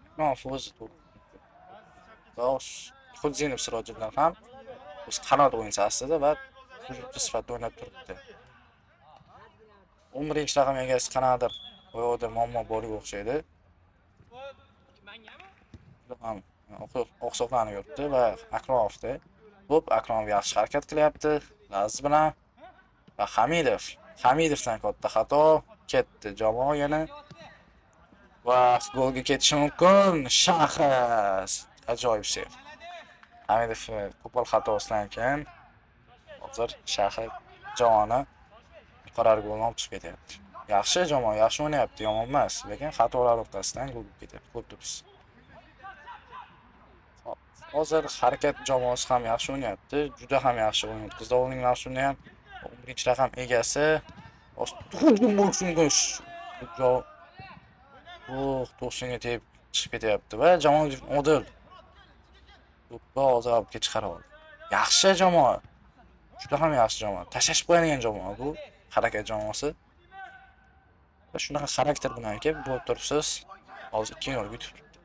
Akromov o'zi to'liq. Va Xudzinov Sirojiddin ham o'zi qanot o'yinchisi aslida va hujumchi sifatida o'ynab turibdi. 11-raqam egasi qanaqadir oyog'ida muammo borga o'xshaydi. Juda ham oqsoqlanib yuribdi va Akromovda to'p, Akromov yaxshi harakat qilyapti Laziz bilan va Hamidov. Hamidovdan katta xato ketdi jamoa yana va golga ketishi mumkin. Shaxs ajoyib seyf. Hamidov qo'pol xatosidan keyin hozir Shaxs jamoani muqarrar golni olib chiqib ketyapti. Yaxshi jamoa, yaxshi o'ynayapti, yomon emas, lekin xatolar orqasidan gol bo'lib ketyapti, ko'rib turibsiz. Hop, hozir harakat jamoasi ham yaxshi o'ynayapti, juda ham yaxshi o'yin o'tkazdi oldingi mavsumda ham. 11-raqam egasi hujum bo'lishi mumkin. Oh, to'qsonga tegib chiqib ketyapti va jamoa Odil to'pni hozir olib chiqarib oldi. Yaxshi jamoa. Juda ham yaxshi jamoa. Tashlashib qo'yadigan jamoa bu harakat jamoasi. Va shunaqa xarakter bilan kelib bo'lib turibsiz. Hozir 2-0 yutib turibdi.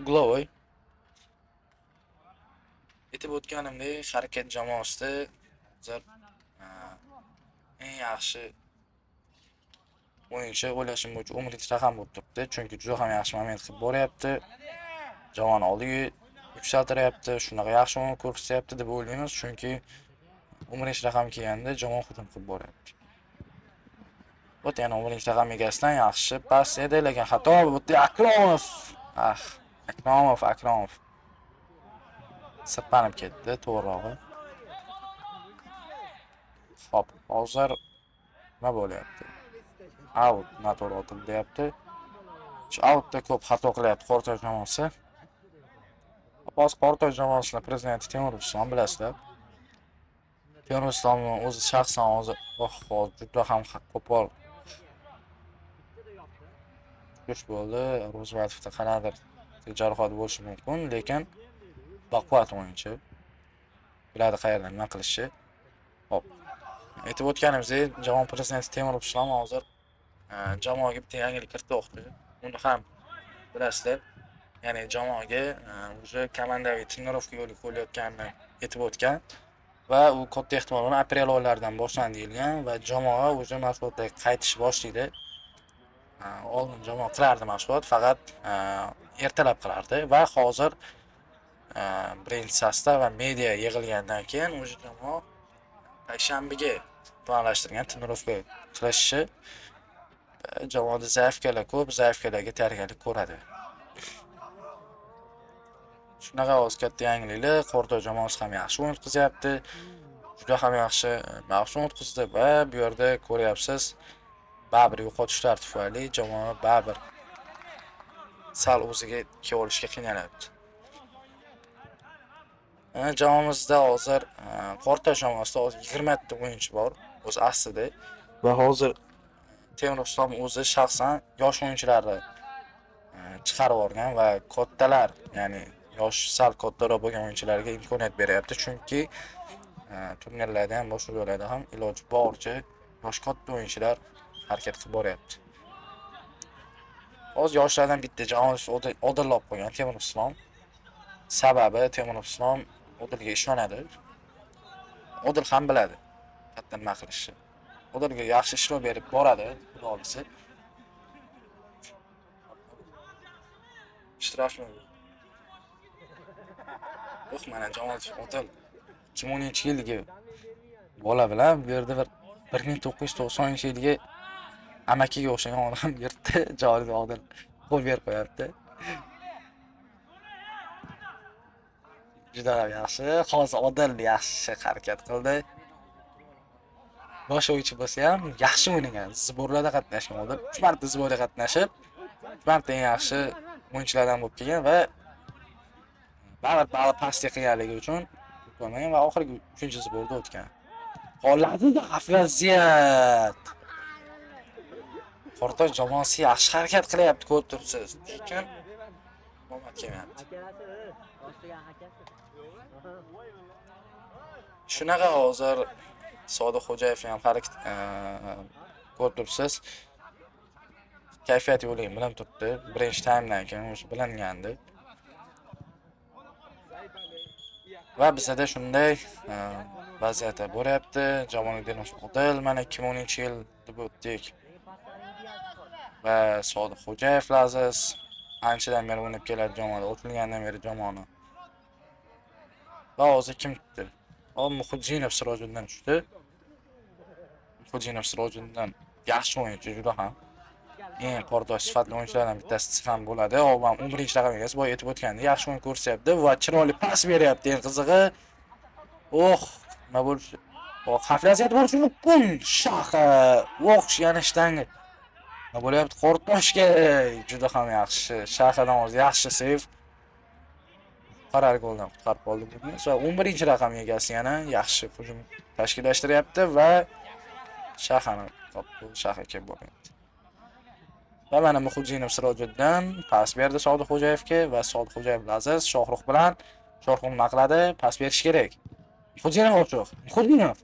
Угловой. Aytib o'tganimdek, harakat jamoasida hozir eng yaxshi o'yinchi o'ylashim bo'yicha 11-raqam bo'lib turibdi, chunki juda ham yaxshi moment qilib boryapti. Jamoani oldiga yuksaltiryapti, shunaqa yaxshi o'yin ko'rsatyapti deb o'ylaymiz, chunki 11-raqam kelganda jamoa hujum qilib boryapti. Вот yana 11-raqam egasidan yaxshi pas edi, lekin xato bu Akromov. Ah, Akromov. Sirpanib ketdi, to'g'rirog'i. Hop, hozir nima bo'lyapti? Out noto'g'ri otildi deyapti. Shu outda ko'p xato qilyapti Qoratosh jamoasi. Hozir Qoratosh jamoasini prezidenti Temur Islom bilasizlar. Temur Islomni o'zi shaxsan hozir, oh, hozir juda ham qo'pol kuch bo'ldi. Ro'zmatovda qanaqadir jarohat bo'lishi mumkin, lekin baquvvat o'yinchi. Biladi qayerda nima qilishi. Hop. Aytib o'tganimizdek, jamoa prezidenti Temur Islom hozir jamoaga bitta yangilik kiritmoqchi. Uni ham bilasizlar. Ya'ni jamoaga уже komandaviy trenirovka yo'lga qo'yilayotganini aytib o'tgan va u katta ehtimol bilan aprel oylaridan boshlandi deyilgan va jamoa уже mashg'ulotlarga qaytish boshlaydi. Oldin jamoa qilardi mashg'ulot, faqat ertalab qilardi va hozir birinchi sostav va media yig'ilgandan keyin уже jamoa payshanbaga planlashtirgan trenirovka qilishi jamoada zaifkalar ko'p, zaifkalarga tayyorgarlik ko'radi. Shunaqa hozir katta yangiliklar, Qoratosh jamoasi ham yaxshi o'yin o'tkazyapti. Juda ham yaxshi mavsum o'tkazdi va bu yerda ko'ryapsiz, baribir yo'qotishlar tufayli jamoa baribir sal o'ziga kela olishga qiynalyapti. Jamoamizda hozir Qoratosh jamoasida hozir 20 ta o'yinchi bor o'zi aslida va hozir Temur Islom o'zi shaxsan yosh o'yinchilarni chiqarib yuborgan va kattalar, ya'ni yosh sal kattaroq bo'lgan o'yinchilarga imkoniyat beryapti, chunki turnirlarda ham, boshqa joylarda ham iloji boricha Yosh katta o'yinchilar harakat qilib boryapti. Hozir yoshlardan bitta Jamolov Odil olib qo'ygan Temur Islom. Sababi Temur Islom Odilga ishonadi. Odil ham biladi qayerda nima qilishni. Odilga yaxshi ishlov berib boradi, xudo xohlasa. Shtrafni. Oh, mana Jamolov Odil 2010-yilgi bola bilan bu yerda bir 1990-yilgi amakiga o'xshagan odam yuribdi. Jamolov Odil qo'l berib qo'yapti. Juda ham yaxshi. Hozir Odil yaxshi harakat qildi. Bosh o'yinchi bo'lsa ham yaxshi o'ynagan. Zborlarda qatnashgan Odil. 3 marta zborda qatnashib, 3 marta eng yaxshi o'yinchilardan bo'lib kelgan va baribir pastga qilganligi uchun o'tmagan va oxirgi 3-zborda o'tgan. Holatida vaziyat. Qoratosh jamoasi yaxshi harakat qilyapti, ko'rib turibsiz. Lekin omad kelmayapti. Shunaqa hozir Sodiq Xo'jayev ham harakat ko'rib turibsiz. Kayfiyati yo'qligi bilinib turibdi. Birinchi taymdan keyin o'sha bilingandi. Va bizda shunday vaziyat bo'lyapti. Jamoliddinov Odil mana 2010-yil deb o'tdik. Va Sodiq Xo'jayev Laziz anchadan beri o'ynab keladi jamoada, o'tilgandan beri jamoani. Va hozir kim tutdi? O Muhiddinov Sirojiddin tushdi. Muhiddinov Sirojiddin yaxshi o'yinchi juda ham. Eng qordosh sifatli o'yinchilardan bittasi ham bo'ladi. O ham 11-raqam egasi boya aytib o'tganda yaxshi o'yin ko'rsatyapti va chiroyli pas beryapti. Eng qizig'i, oh, nima bo'lishi? O, xavfli vaziyat bo'lishi mumkin. Shaha, oh, yana shtanga. Nima bo'lyapti? Qortoshga juda ham yaxshi. Shahadan hozir yaxshi save. Qaror goldan qutqarib qoldi buni. Va 11-raqam egasi yana yaxshi hujum tashkillashtiryapti va Shahani topdi. Shaha kelib bo'lyapti. Va mana Muhiddinov Sirojiddin pas berdi Sodiq Xo'jayevga va Sodiq Xo'jayev Laziz Shohrux bilan Shohrux nima qiladi? Pas berish kerak. Muhiddinov ochiq. Muhiddinov.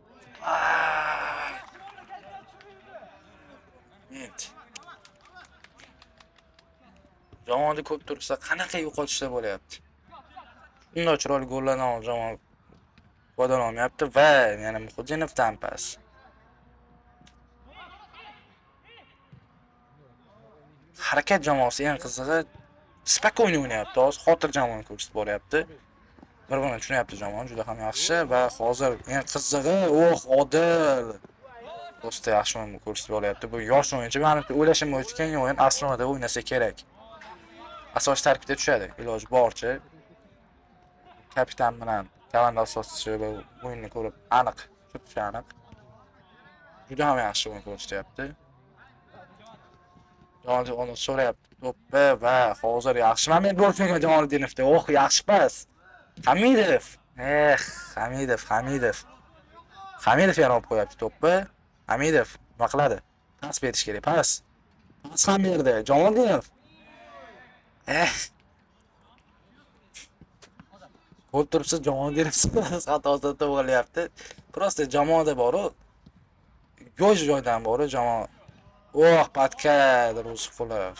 Evet. Jamoada ko'p tursa qanaqa yo'qotishlar bo'lyapti. Shunday chiroyli gollardan jamoa foydalana olmayapti va yana Muhiddinovdan pas. Harakat jamoasi eng qizig'i spokойно o'ynayapti. Hozir xotirjam o'yin ko'rsatib boryapti. Bir-birini tushunyapti jamoa juda ham yaxshi va hozir eng qizig'i, oh, Odil do'sti yaxshi o'yin ko'rsatib boryapti. Bu yosh o'yinchi, menimcha o'ylashim bo'yicha keyingi o'yin Astonada o'ynasa kerak. Asosiy tarkibda tushadi, iloji boricha. Kapitan bilan komanda asoschisi bu o'yinni ko'rib aniq, tutishi aniq. Juda ham yaxshi o'yin ko'rsatyapti. Jamoliddin so'rayapti to'pni va hozir yaxshi moment bo'lishi mumkin Jamoliddinovda. Oh, yaxshi pas. Hamidov. Eh, Hamidov, Hamidov. Hamidov yana olib qo'yapti to'pni. Hamidov nima qiladi? Pas berish kerak, pas. Pas ham berdi Jamoliddinov. Eh. Ko'rib turibsiz, Jamoliddinov xatosida to'g'rilayapti. Prosta jamoada boru yo'q joydan boru jamoa. Oh, patka Rusqulov.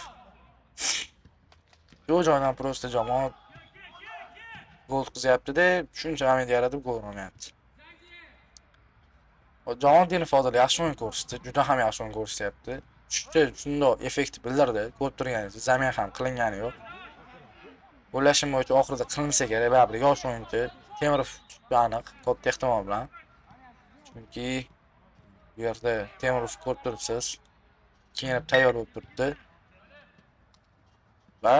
Yo'q joydan prosta jamoa gol qizyapti-da, shuncha moment yaratib gol urmayapti. Jamoliddinov hozir yaxshi o'yin ko'rsatdi, juda ham yaxshi o'yin ko'rsatyapti. Tushdi, shundoq effekt bildirdi. Ko'rib turganingiz, zamin ham qilingani yo'q. O'ylashim bo'yicha oxirida qilinsa kerak, baribir yosh o'yinchi. Temirov tushdi aniq, katta ehtimol bilan. Chunki bu yerda Temirov ko'rib turibsiz, kiyinib tayyor bo'lib turibdi. Va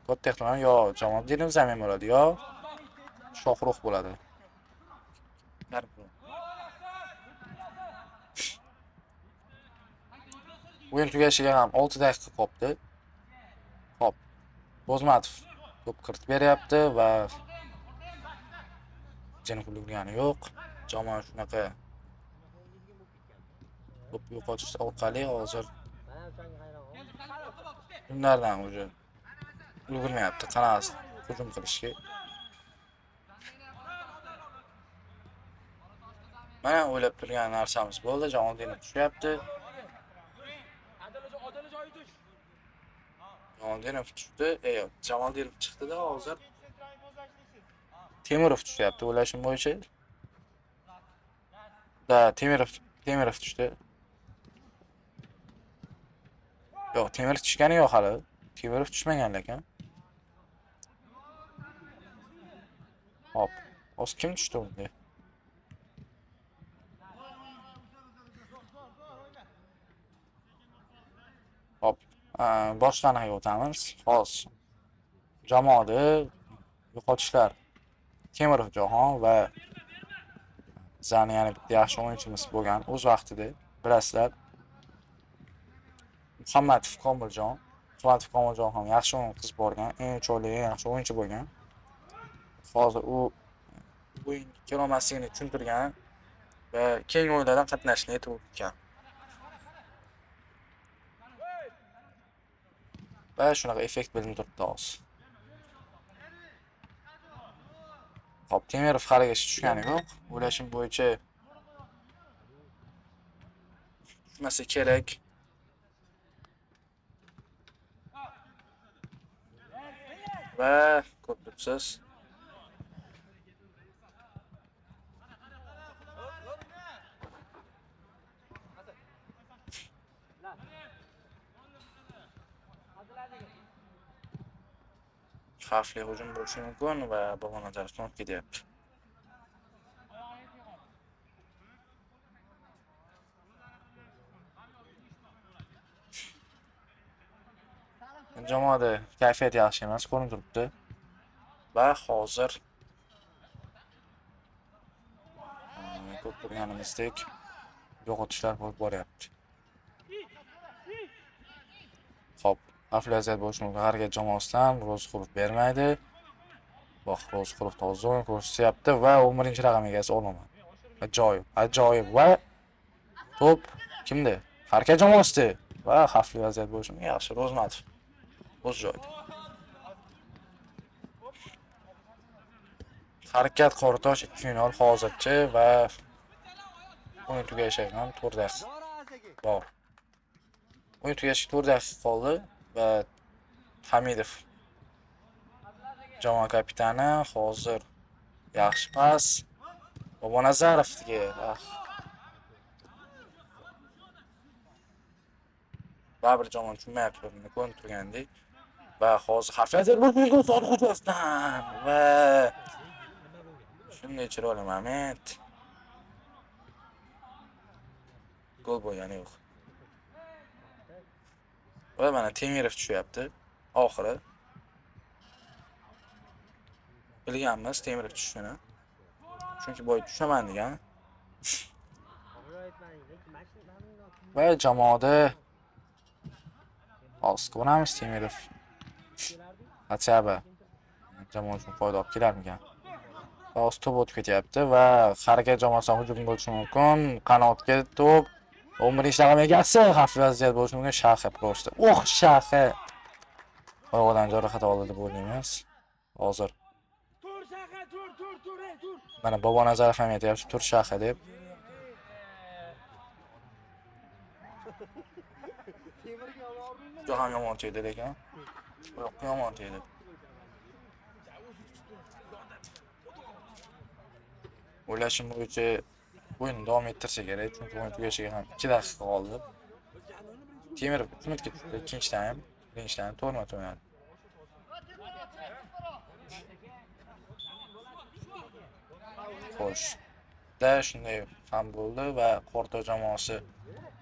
katta ehtimol yo Jamoliddinov zamin bo'ladi, yo Shohrux bo'ladi. O'yin tugashiga ham 6 daqiqa qolibdi. Xo'p. Bo'zmatov to'p kiritib beryapti va jini ulgurgani yo'q. Jamoa shunaqa to'p yo'qotish orqali hozir bunlardan уже ulgurmayapti qanaqasi hujum qilishga. Mana o'ylab turgan narsamiz bo'ldi. Jamoliddinov tushyapti. Jamoliddinov tushdi. Yo'q, Jamoliddinov chiqdi-da hozir. Temirov tushyapti o'ylashim bo'yicha. Da, Temirov tushdi. Yo'q, Temirov tushgani yo'q hali. Temirov tushmagan lekin. Hop, hozir kim tushdi unga? Hop, boshdan o'tamiz. Hozir jamoada yo'qotishlar. Temirov Jahon va bizani yana bitta yaxshi o'yinchimiz bo'lgan o'z vaqtida, bilasizlar. Muhammadov Komiljon. Muhammadov Komiljon ham yaxshi o'yin qilib borgan, eng chiroyli, eng yaxshi o'yinchi bo'lgan. Hozir u o'yinga kelolmasligini tushuntirgan va keyingi o'yinlardan qatnashishni aytib o'tgan. Va shunaqa effekt bilinib turibdi hozir. Hop, Temirov haligacha tushgani yo'q. O'ylashim bo'yicha tushmasa kerak. Va ko'p turibsiz. Xavfli hujum bo'lishi mumkin va Bobonazarov to'nib ketyapti. Jamoada kayfiyat yaxshi emas, ko'rinib turibdi. Va hozir ko'rib turganimizdek yo'qotishlar bo'lib boryapti. Xo'p, xavfli vaziyat bo'lishi mumkin. Harakat jamoasidan Ro'ziqulov bermaydi. Boq, Ro'ziqulov toza o'yin ko'rsatyapti va 11-raqam egasi Oloman. Ajoyib, ajoyib va to'p kimda? Harakat jamoasida va xavfli vaziyat bo'lishi mumkin. Yaxshi, Ro'zmatov o'z joyida. Harakat Qoratosh 2-0 hozircha va o'yin tugashiga ham 4 daqiqa bor. O'yin tugashiga 4 daqiqa qoldi va Hamidov jamoa kapitani hozir yaxshi pas Bobonazarovga. Baribir jamoa tushunmayapti, buni ko'rinib turgandek. Va hozir xavfli vaziyat bo'lishi mumkin Sodiqxo'jayevdan va shunday chiroyli moment. Gol bo'lgani yo'q. Va mana Temirov tushyapti. Oxiri bilganmiz Temirov tushishini. Chunki boy tushaman degan. Va jamoada hozir ko'ramiz Temirov Хотя jamoa uchun foyda olib kelarmikan? Hozir to'p o'tib ketyapti va harakat jamoasidan hujum bo'lishi mumkin. Qanotga to'p. 11-raqam egasi xavfli vaziyat bo'lishi mumkin. Shahi просто. Oh, Shahi. Oyog'idan jarohat oldi deb o'ylaymiz. Hozir. Mana Bobonazarov ham aytyapti, tur Shahi deb. Juda ham yomon tegdi lekin. Yo'q, yomon tegdi. O'ylashim bo'yicha o'yinni davom ettirsa kerak, chunki o'yin tugashiga ham 2 daqiqa qoldi. Temirov 3 minutga tushdi, ikkinchi taym, birinchi taym 4 minut o'ynadi. Xo'sh. Da shunday ham bo'ldi va Qorto jamoasi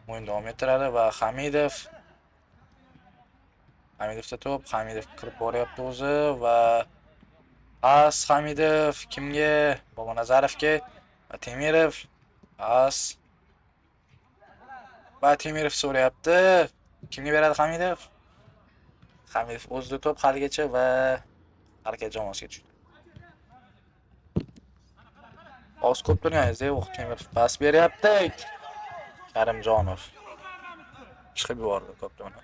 o'yin davom ettiradi va Hamidov Hamidovda to'p, Hamidov kirib boryapti o'zi va pas Hamidov kimga? Bobonazarovga va Temirov pas va Temirov so'rayapti. Kimga beradi Hamidov? Hamidov o'zida to'p haligacha va harakat jamoasiga tushdi. Hozir ko'p turganingizdek, o'q Temirov pas beryapti. Karimjonov chiqib yubordi to'pni uni.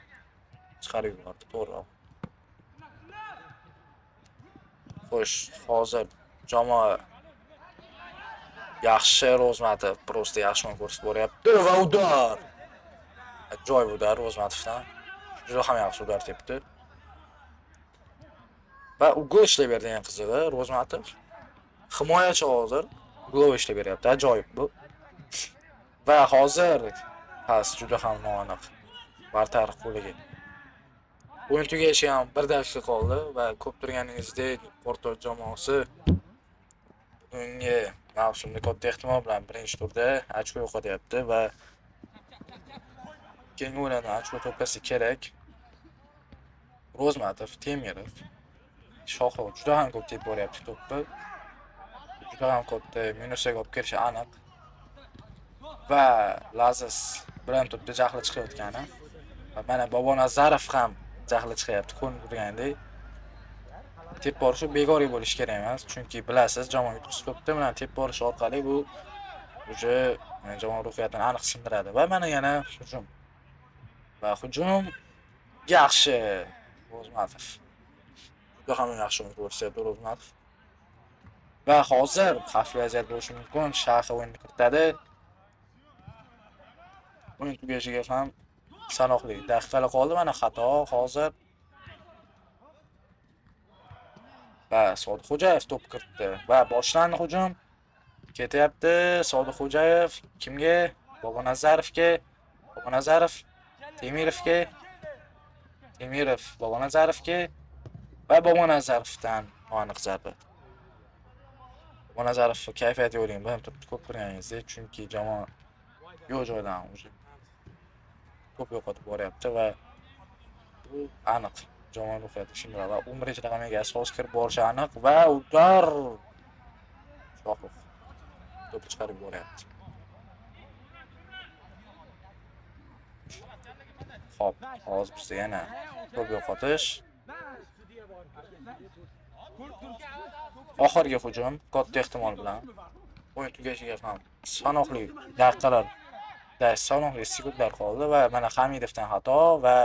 Chiqarib yubordi, to'g'riroq. Xo'sh, hozir jamoa Yaxshi Ro'zmatov, просто yaxshi o'yin ko'rsatib boryapti va удар. Ajoyib удар Ro'zmatovdan. Juda ham yaxshi удар tepdi. Va gol ishlab berdi eng qizig'i Ro'zmatov. Himoyachi hozir gol ishlab beryapti. Ajoyib bu. Va hozir pas juda ham noaniq. Vartar qo'liga. O'yin tugashiga ham 1 daqiqa qoldi va ko'p turganingizdek Qoratosh jamoasi bugungi mavsumda katta ehtimol bilan birinchi turda ochko yo'qotyapti va keyingi o'yindan ochko to'plasa kerak. Ro'zmatov, Temirov, Shohruh juda ham ko'p tepib boryapti to'pni. Juda ham katta minusga olib kelishi aniq. Va Lazis bilan to'pda jahli chiqayotgani. Va mana Bobonazarov ham jahli chiqyapti, ko'rinib turgandek. Tepib borishi bekorga bo'lishi kerak emas, chunki bilasiz, jamoa yutqizib to'pni bilan tepib borish orqali bu уже jamoa ruhiyatini aniq sindiradi. Va mana yana hujum. Va hujum yaxshi. Ro'zmatov. Juda ham yaxshi o'yin ko'rsatyapti Ro'zmatov. Va hozir xavfli vaziyat bo'lishi mumkin. Shahi o'yinni kiritadi. O'yin tugashiga ham sanoqli daqiqalar qoldi. Mana xato hozir. Va Sodiqxo'jayev to'p kiritdi va boshlandi hujum. Ketyapti Sodiqxo'jayev kimga? Bobonazarovga. Bobonazarov Temirovga. Temirov Bobonazarovga va Bobonazarovdan noaniq zarba. Bobonazarovning kayfiyati yo'qligini bilan turibdi ko'p ko'rganingizdek, chunki jamoa yo'q joydan уже to'p yo'qotib boryapti va bu aniq jamoa ruhiyati shunday va 11 raqam egasi hozir kirib borishi aniq va ular Shohruh to'pni chiqarib boryapti. Xo'p, hozir bizda yana to'p yo'qotish. Oxirgi hujum katta ehtimol bilan o'yin tugashiga ham sanoqli daqiqalar, sanoqli sekundlar qoldi va mana Hamidovdan xato va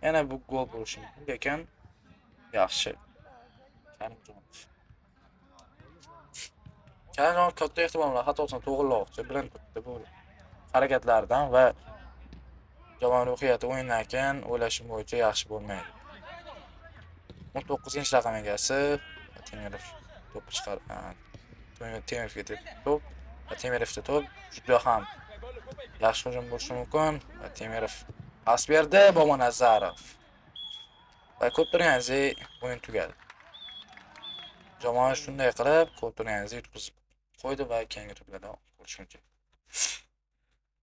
yana bu gol bo'lishi mumkin, lekin yaxshi. Karimjonov. Karimjonov katta ehtimol bilan xatosini to'g'rilamoqchi, bilan turibdi bu harakatlardan va jamoa ruhiyati o'yindan keyin o'ylashim bo'yicha yaxshi bo'lmaydi. 19-raqam egasi Temirov to'pni chiqarib, Temirovga to'p va Temirovda to'p juda ham yaxshi hujum bo'lishi mumkin va Temirov pas berdi Bobonazarov. Va ko'p turganingizdek o'yin tugadi. Jamoa shunday qilib ko'p turganingizdek yutqizib qo'ydi va keyingi turlarda ko'rishguncha.